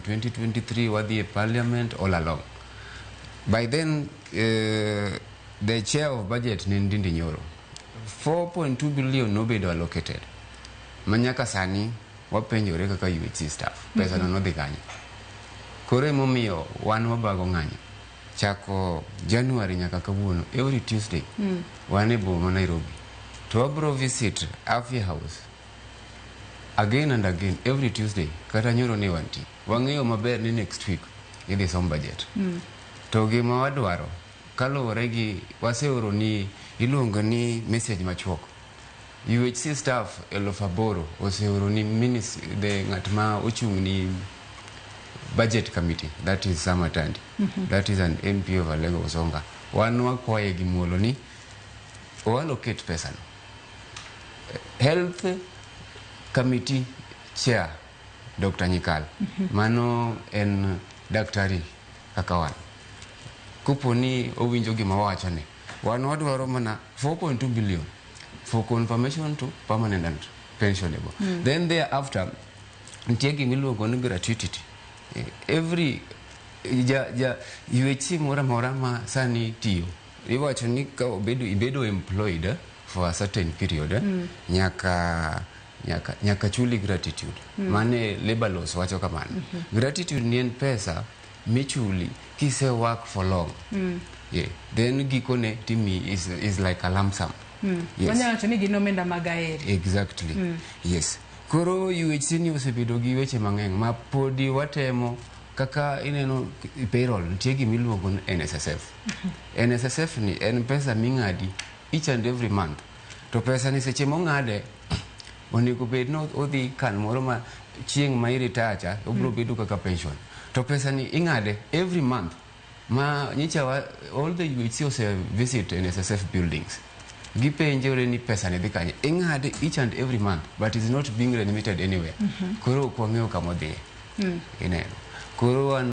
2023 wadhi e parliament all along. By then the chair of budget ne Ndindi Nyoro. 4.2 billion nobedo allocated. Ma nyaka sani wapenjore kaka UHC staff. Pesa no nodhi kanye? Koro emomiyo wan wabago ng'anyo. Chako January nyaka kawuono, every Tuesday, wan e boma Nairobi. To wabro visit Afya House again and again every Tuesday. Kata nyoro ne wantie. Wang'eyo maber ni next week idhi som budget. To gima wadwaro kaluwore gi waseoro ni iluongo ni message machuok. UHC staff 8,000 oseoro ni the ng'at ma ochung' ni budget committee, that is Sam Atandi, that is an MP of Alego Usonga. Wan wakwaye gi muolo ni oallocate pesa no. Health committee chair Dr. Nyikal, mano en daktari kaka wan. Kopo ni owinjo gima wawacho ni wan wadwaro mana 4.2 billion for confirmation to permanent and pensionable. Then thereafter nitie gimiluongo ni gratuity. Every ja UHC moro amora ma sani tiyo iwacho ni ka obedo ibedo employed for a certain period nyaka chuli gratitude. Mane labor laws wacho kamano. Gratitude ni en pesa michuli kise work for long. Yeah. Then gikone timi is like a lump sum. Yes. Wanyalo wacho ni gin omenda mag aeri. Exactly. Yes. Koro UHC ni osebedo gi weche mang'eny ma podi watemo kaka ineno payroll nitie gimiluongo ni NSSF. NSSF ni en pesa ming'adi each and every month. To pesa ni seche mong'ade onego bed ni odhi kan moro ma chieng' ma iretire cha obiro bedo kaka pension. To pesa ni ing'ade every month ma nyicha wa, all the UHC ose visit NSSF buildings. Gipenjore ni pesa ni dhi kanye. Ing'ade each and every month but is not being remitted anywhere. Koro ok wang'eyo kama odhiye. Ineno. Koro wan